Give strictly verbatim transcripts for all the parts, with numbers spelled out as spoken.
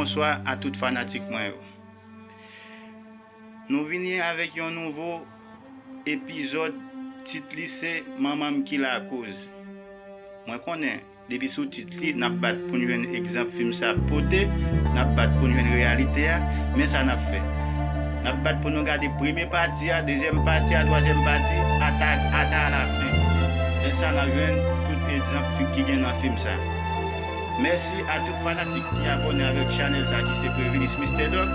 Bonswa a tout fanatik mwen yo. Nou vini avèk yon nouvo epizòd, tit li se Manman m ki lakoz. Mwen konnen, depi sou tit li, n ap bat pou n jwenn egzanp fim sa ap pote, n ap bat pou n jwenn reyalite a, men sa n ap fè. N ap bat pou nou gade premye pati a, dezyèm pati a, twazyèm pati, ata, ata alafen. Men sa n ap jwenn tout egzanp fi-, ki gen nan fim sa. Mèsi a tout fanatik ki abòne avèk chanèl sa ki se Previnis Mister Doc.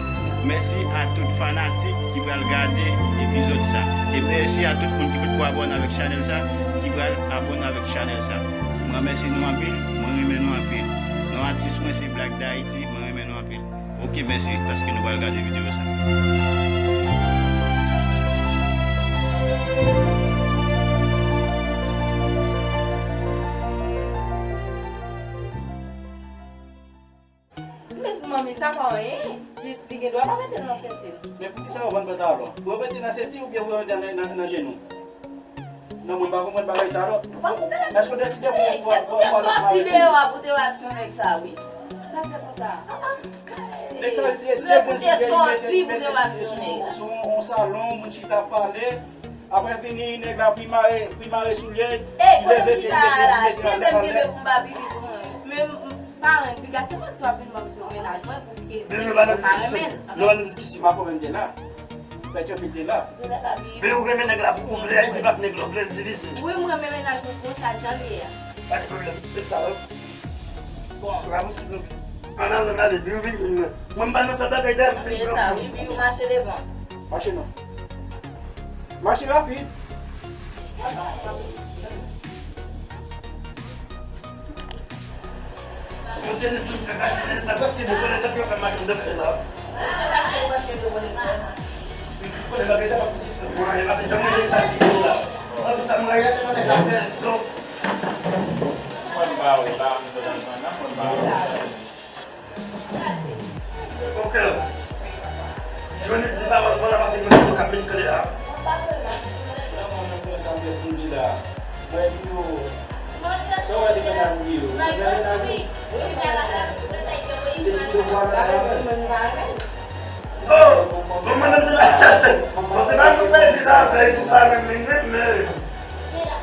Mèsi a tout fanatik ki pral gade epizòd sa. E mèsi a tout moun ki potko abòne avèk chanèl sa, ki pral abòne avèk chanèl sa. Mwen remèsye nou anpil, mwen renmen nou anpil. Non atis mwen se Black D'Haïti, mwen renmen nou anpil. Ok, mèsi paske nou pral gade videyo sa. Mezanmi, sa pa anyen. Jis li gen dwa pa mete l nan senti l. Men poukisa ou vann pantalon? Pou yo mete nan senti oubyen pou yo mete nan, nan, nan jenou? Non, mwen pa konprann bagay sa non. Èske w deside pou, pou, pou, pou, pou soti deyò a pou te al sou nèg sa, wi. Sa fè konsa. Nèg sa, li te, li te pran ti kè, li mete, li mete sou, sou, sou yon salon, moun chita ap pale. Apre fini, nèg la pi mare, pi mare soulye, li leve pye, li mete, li mete al. Menm, menm, Parenn, piga se manti w ap vin ban m sou mennaj mwen pou ke se li pa renmen l. Nou pa nan diskisyon. Marco menm te la. Pètyon te la. Men ou renmen nèg la pou ou vle Ayiti p ap nèg la, ou vle l divize. Wi, m renmen mennaj mwen konsa, jan l ye a. Pa gen pwoblèm, se sa, wi. Bon. Bravo, silvouplè. Ann al, ann ale, Bill vin jwenn mwen. Mwen, m pa nan fè bagay dèyè m fin pran. Wi, Bill, mache devan. Mache non. Mache rapid. Monte li sou fè mache li sa paske nou konnen tèt yo fè mache nou fè la. Konnen bagay sa pa ti sou mwen, e pa ti janm mwen sa ki la. An tou sa mwen rete nan nèg la fè zo. Mwen ba ou la, mwen ba ou la. Ok. Jwenn di pawòl mwen la pase mwen se yo k ap vin kle a. Sa w wè li fè nan vi yo? Li deside w al ansanm avè l. Oh, bon, mwen menm se pa, bon, se pa nou fè vi sa avè l pou pa renmen, men.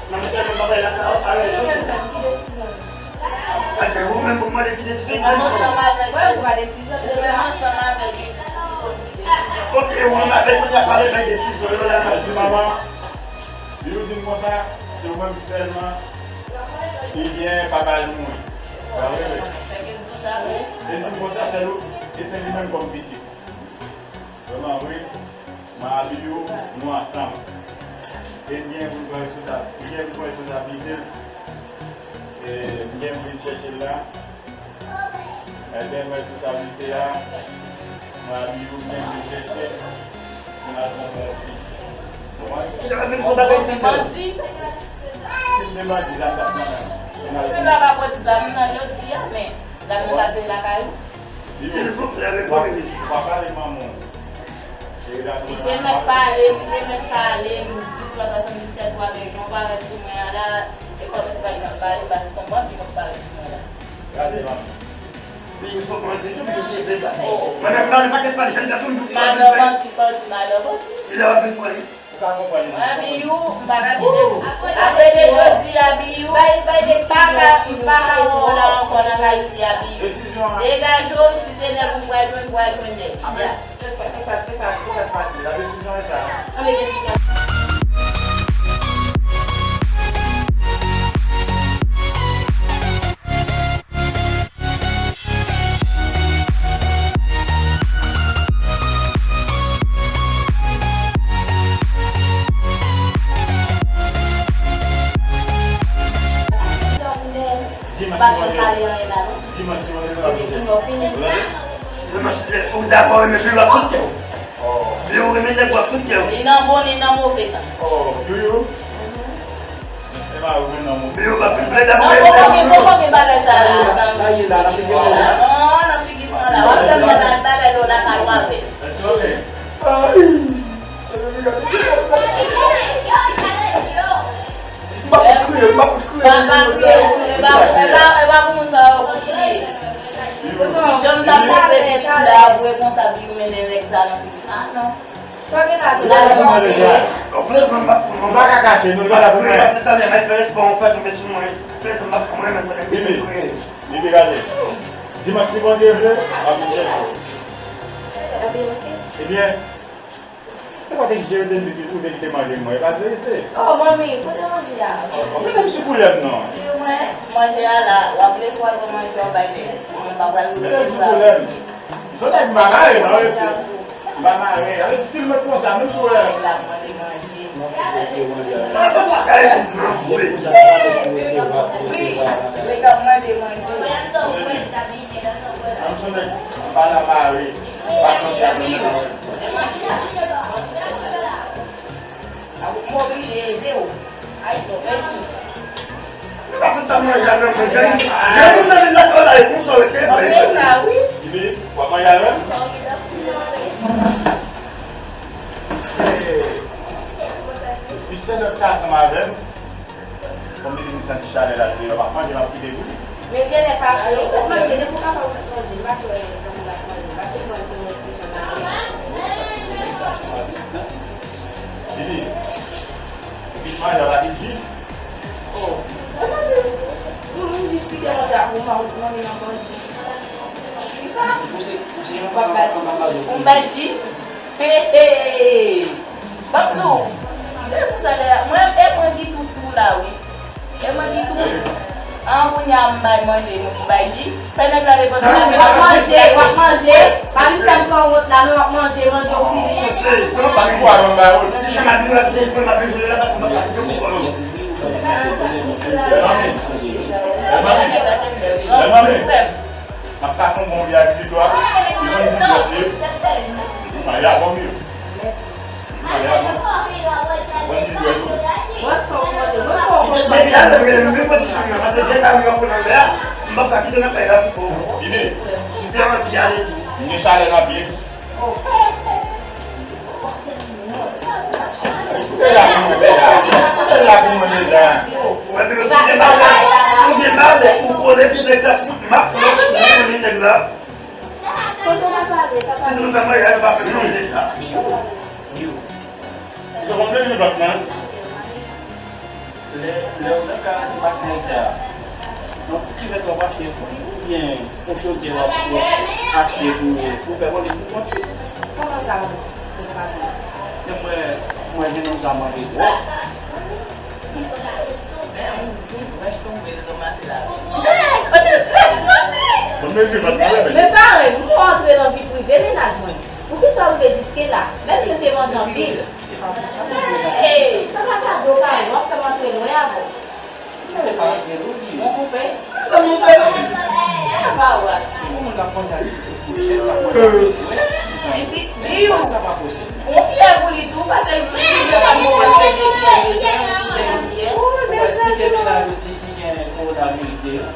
Nan men tèlman bagay la ka parèt tou. Paske ou menm pou mande ki desizyon. Ou menm ansanm avèk li. Ou menm ansanm avèk li. Ok, ou menm avèk li, y ap pale nan desizyon yo la, nan di manman. Li ou di m konsa, se ou menm sèlman ki gen papa l mouri. Sa vre, wi. E di m konsa, sèl ou, e se li menm kòm pitit. Vrèman vre, mwen Abiyou, nou ansanm. E m gen pou m pran responsab-, m gen pou m pran responsablite l. E m gen pou vin chèche l la. E m gen responsablite a. Mwen Abiyou, m gen pou vin chèche l. Pou n al pran bon fi. Konprann? Ou te pa vin pou bagay sa. Ou te mandi? Si m te mandi, zam t ap nan men m. Ou te pa pran zam nan jodi a, men zam nan pase lakay ou. Silvouplè, reponn li. Ou pa pale manman w. Li te mèt pale, li te mèt pale, m di swa swasanndisèt ou avèk jan w parèt sou mwen an la, e kòmsi pa t janm pale, paske kòman li konn parèt sou mwen la. Gade manman. Li se yon bandi tou, li te vle ba. Mwen menm, mwen pa t pale, sa l ta tou m di w. Madan bandi, bandi, madan bandi. Li la w ap vin pran li. Ou ka konprann li. Mwen, Abiyou, m pa ka kite. Apre de jodi, Abiyou, m pa ka, m pa ka wè w la ankò nan kay isi, Abiyou. Degaje w, si se nèg ou pral jwenn, pral jwenn nèg. Fè sa, fè sa, fè sa k fasil. La desizyon e sa. Ann desizyon. Di manti, mwen. Di manti, mwen. Ou dakò, men se lòt kote. Yo renmen nèg w ap tout kè w. Ni nan bon, ni nan move tan. Oh, Youyou? E pa ou menm nan move. Yo pa fin plede pou yo. Poko gen, poko gen bagay sa la. Sa ye la, nan figi mwen la. Non, nan figi mwen la. W ap tann lè bagay yo la ka yo avè. It's okay. Ay. M pa pou kriye, m pa pou kriye. Pa, pa kriye, e pa, e pa, e pa pou moun sa yo pou kriye. Jan m t ap leve, Sa nan figi. Ah non. Sa gen la, la, la, la, la. Ou pa ka kache, nou pa la pou mwen. Pase talè, mwen fè respè, ou fè tonbe sou mwen. Pase m ap mwen menm mwen. Bibi, Bibi, gade. Dimanch, si Bondye vle, m ap vin chèche w. Ebyen, se pa te ki jere depi ou te kite manje mwen, e pa verite. Oh, manmi, kote manje a? Oh, oh, mete m sou koulè m non. Di mwen, manje a la, w ap leve w al pran manje w bay nèg. Mwen pa pral resevwa. Mete m sou koulè m. M se nèg m pa mare non, epi m pa mare. Avèk stil mwen konsa, menm si w wè. Nèg la ap mande manje. Sa se bagay moun mwen. Wi, nèg ap mande manje. Mwen se nèg m pa nan mare. M pa nan mare. M oblije ede w. Ay, non, men. Ou pa fout sa manje avè mwen, Jani. Jani, nan vin lakòl la, e konsa w ete. Mwen sa, wi. Bibi, w ap manje avè m? Mistè lòt ka ansanm avè m. Kòm li vin santi chalè la deyò, m ap manje, m ap kite pou li. Men genlè fache, ou fèk manje, depi w kapab ou fèk manje, m pa kwè sa moun ap manje, m pa se mwen ki manje, se jan manje. Bibi, ou vin manje, w ap vin di. Oh. Ou vin jis kite manje ak ou, ou di manmi m ap manje. Kisa? Ou se, ou se yon fanm anba mazo. Ou bay ji? He, he! Ban m di w, se pou sa lè a, mwen, e mwen ki tou tou la, wi. E mwen ki tou. An, kounye a m bay manje, mwen ki bay ji. Fè nèg la depanse la. W ap manje, w ap manje. Pa vin fè m pran wont la, non, w ap manje, manje w fini. Ti chanm abim la, kite l pran, m ap jwe la, paske m ap kite pou kò yo. Bèl manmi. Bèl manmi. Bèl manmi. M ap ka fè yon bon vye ak Didwa. Li konn di dwèt li. Li marye avè w, wi. Li marye avè w. Konn di dwèt ou. Depi alè, m rele m vin pran ti chanm nan, paske vye kari yo pran nan lè a, m p ap ka kite nan kay la pou kò w. Vini. M te anvi ale tou. M gen chalè nan pye. Koute la pou mwen deja. Koute la pou mwen deja. Ou wè, si w gen malè, si w gen malè, ou kole pi nèg sa sou tout mak flòch, ou kole nèg la. Si nou fè maryaj, ou pa fè maryaj deja. Yo. Yo konn vle vin vòt mwen. Lè, lè w nan ka se pa nèg sa. Yon ti kivèt w ap achte pou li oubyen yon chodyè w ap, w ap achte pou, pou fè bòne pou kont li. Kòman sa, ou pa di? Men mwen, mwen jennonm sa manje twòp. Men ou, ou rèch tonbe, l ranmase la. Men, men, men, men, men. Men parèy, pou nou antre nan vi prive mennaj mwen. Poukisa w rive jiske la? Menm si w te manje anpil. Se pa pou sa, mwen prezante. Hey! Sa pa gade w parèy, w ap fè m antre lwen avè w. Mwen pa antre lwen, wi. Mwen koupe. Sa nou fè la? Sa pa w a. Pou moun ap manje avèk fochèt, ap manje avèk lwen. Epi, di yo. Sa pa posib. Yon pyè pou li tou, pase l vle pa konprann se de pyè, de pyè, de pyè. Ou eksplike mennaj ou di si gen kowonaviris deyò.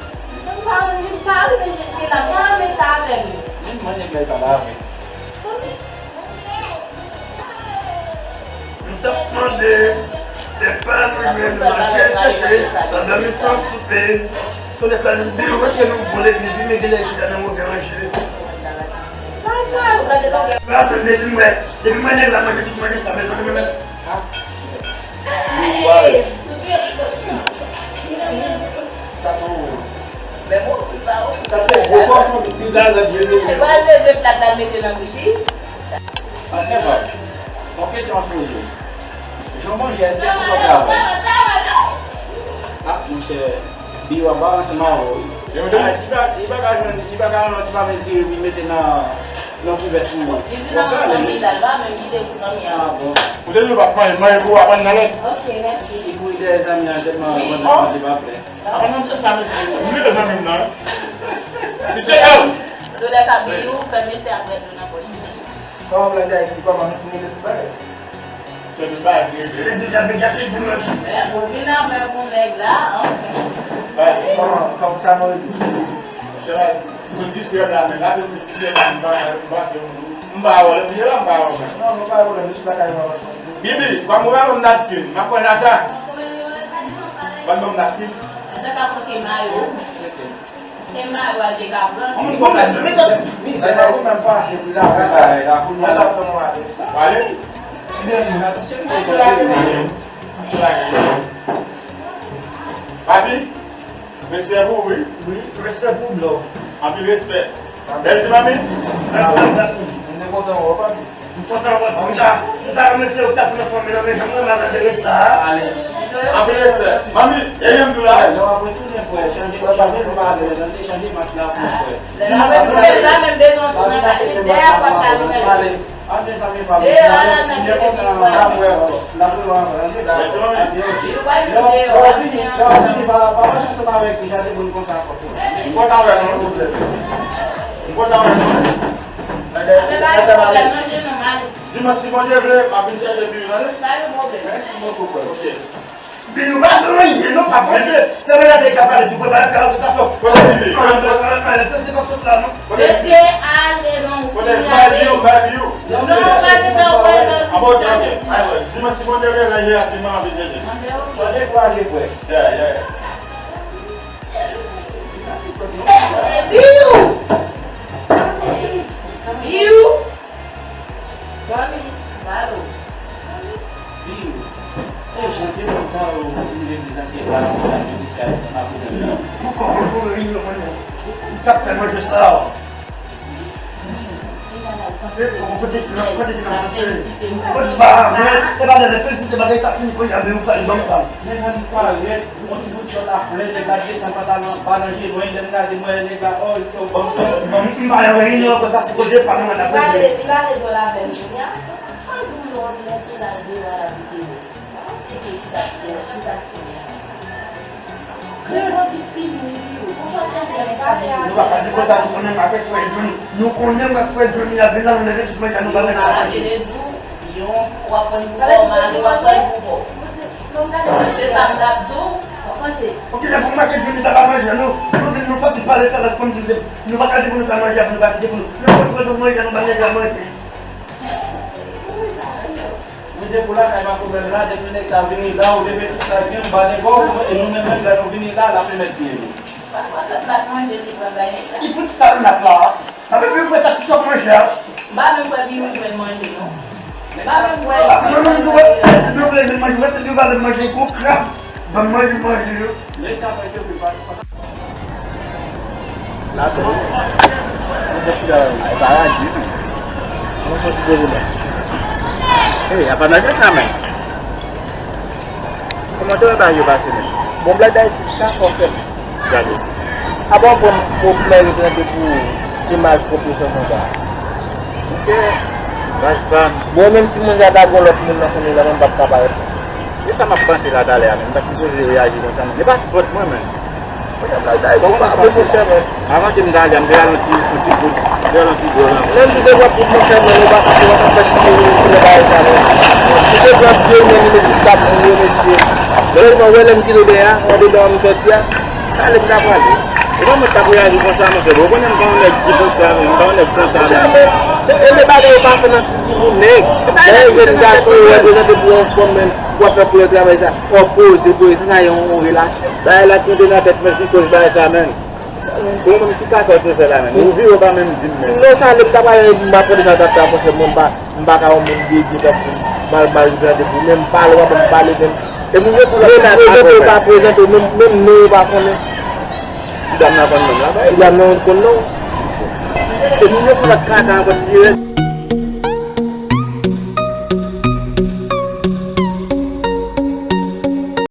M pa, m pa rive jiske la, m pa renmen sa avè nou. Menm mwen, nèg la, li pa la avè. M t ap mande, epa nou jwenn mache chèche, pandan nou san soupe. Konnen sa, nou devan ke nou bon legliz, wi, men genlè chita nan move ranje. Pase depi m wè, depi m wè nèg la manje tout manje sa, mezanmi, mwen menm. Sa se yon, sa se yon gwo kòchon ki garan dye. Se pa leve plat la mete nan bouch li. Patnè pa m, yon kesyon m ap poze w. Jan w manje, èske konsa w travay? Ah, monchè, Biwa pa ansanm avè w, wi. Li pa, li pa ka jwenn, li pa ka jwenn yon ti papiye diri pou l mete nan, nan kivèt pou mwen. Li vin avèk zanmi l la, li pa menm kite pou zanmi an. Ah, bon. Ou te di w p ap manje, manje pou w aprann nan lòt. Ok, mèsi. Li kouri dèyè zanmi an tèlman manje pa plè. Apa nan sa mesye, m rele zanmi m nan. Misye L. Doulè ka biyou, fè mesye ap rèd nan pòch. Kòman bagay Ayiti, kòman nou fini de tout bagay? Fè tout bagay ki regle. Deja, deja, te di mwen ki. Ou vin avè yon nèg la, anfen. Kòman, kòman sa nou regle? Misye la, nou distrè la, men la, nou distrè la, m pa, m pa, m pa wè, misye la, m pa wè, men. Non, nou pa wè, nou sou lakay mwen. Bibi, pa m wè yon napkin, m ap pran sa. Ban m yon napkin. Mwen ta ka pote mayo. E mari w al te ka pran. Mwen menm, mwen menm, mizè pa pou menm pase pou la fè bagay la, pou nou. Sa fè nou ale. Wale? Ebyen, nou, atansyon, nou. Papi, respè pou ou, wi. Wi, respè pou ou, bro. Anpil respè. Bèl ti manmi. Bèl ti manmi. Mwen kontan wè w, papi. M kontan wè w. M ta, m ta renmen se ou k ta fè nan fanmi nan, men jan m renmen avè Teresa a. Ale. Anpil respè. Manmi, e jan m di w la. Lè w ap retounen, frè, chanje, chanje pale, chanje match la pou frè. Lè la menm, lè la menm bezwen tounen pase dèyè pòt la li menm. Ale. Deyò a la nan tete pi pwè. Li pa vin deyò a. M kontan wè nou. M kontan wè nou. Apre pa gen pwoblèm, manje nou, m ale. Dimanch, si Bondye vle, m ap vin chèche Biwi, tande? Pa gen pwoblèm. Mèsi bokou, frè. Ok. Biwi pa gen anyen, non, pa panse. Se mwen la te ka pale, di, prepare karaoke, sa fò. Kote Biwi? Ann, ann, ann, ann, se, se pa sot la, non. Mesye, ale, non, ou fini ale. Non, pa gen tan wè lòt. Ah, bon, ok, ok. Ay, wè. Dimanch, si Bondye vle, lè jè a, dimanch, m ap vin chèche. Ann, ok. Fò dekouraje, frè. Yeah, yeah. Biwi! Biwi! Mami, balo. Biwi, se jan de moun sa yo vin legliz an ke pa nan medikal, nan medikal. Poukò pou reyinyon konn sa k fè manje sa? E, kote ki nan, kote ki nan panse? Kote ba, men, e pa lè felisite bagay sa fini kounye a, men ou pral ban m pam. Men nan li parèt, yon ti bout chòt a flè, nèg la desann pantalon an ba nan jenou, lè m gade, m wè nèg la, oh, li tou bon. Bon, m pa nan reyinyon ankò, sa sipoze pa nan mwen. Li pa vle, li pa vle dwòl avè m kounye a. An di w non, li rete la deyò a, l ap kite nou. An teke chita, chita, chita. Nou pa ka di konsa, nou konnen avèk frè Johnny. Nou konnen avèk frè Johnny ap vin la, nou leve tout manje, nou pa manje. Yon, w ap pran pou kò, mari w ap pran pou kò. Se sa m t ap di w. Ok, lè pou make Johnny ta pa manje, nou, nou vin, nou sòti pale sa la, kòmsi nou pa ka di pou nou fè manje, pou nou pa kite pou nou. Nou konn pran tout manje, nou pa manje, manje. Mwen te pou lakay pa pwoblèm la, depi nèg sa vini la, ou leve tout sa gen, ou ba nèg ou, e nou menm menm lè nou vini la, l ap remèt byen nou. Pa fòse m pa t manje, li pran bay nèg la. Ki fout sa l ap la? Sa vle di ou pran sa ti chòk manje a? M pa menm kwè Biwi jwenn manje, non. M pa menm kwè. Mwen menm tou, wè, se Biwi vle jwenn manje, wè, se Biwi pa vle manje, gwo krab. Ban m manje, manje yo. Lè sa fè ke pa. La tou. Mwen fè ti bagay la, e pa radye tou. Mwen fè ti poze la. Ey, apa nèg sa menm? Kòman te wè bagay yo pase menm? Bon, Black Dayiti ka fò fè m. Gade. Apa w pran m pou mwen reprezante pou se malpwòp yo fè konsa? Ok. Baz pa m. Bon, menm si moun sa ta gon lòt moun nan fanmi la, mwen p ap ka parèt. E sa m ap panse la talè a menm, m pa t sipoze reyaji konsa menm. E pa fòt mwen menm. Bon, monchè, men. Avan ke m ta ale a, m te al yon ti, yon ti gout, m te al yon ti dwòl anvan. Menm si se pa pou monchè, men ou pa, ou pa ka fè sou koulè bagay sa, non. Si se pran pye ou, men li mete tab pou remèsye. Malèrezman, ou wè lè m kite dèyè a, andedan an m sòti a, sa lè m ta prale. E pa mwen k t ap reyaji konsa, monchè, bon, ou konnen m pa yon nèg ki konsa, men m pa yon nèg konsa, men. E men bagay yo pa fè nan figi pou nèg. Lè yon jèn gason yo reprezante pou yon fanm, men, pou w ap fè koulè travay sa, fò w poze, poze, sa, sa yon, yon relasyon. Bagay la tonbe nan tèt mwen, ki koz bagay sa, menm. Ou menm ki kaka w te fè la menm? Ou vire w pa menm di m menm. Non, sa lè m ta pale, m pa konn sa w t ap fè, monchè, mwen m pa, m pa ka yon moun byen, byen tankou m, mal, mal reprezante pou menm pale, w ap pale menm. E moun yo pou lòt prezante, yo pa prezante, menm, menm non yo pa konnen. Ti dam nan konn non la, ti dam nan konn non. E moun yo pou lòt kaka ankò dirèk.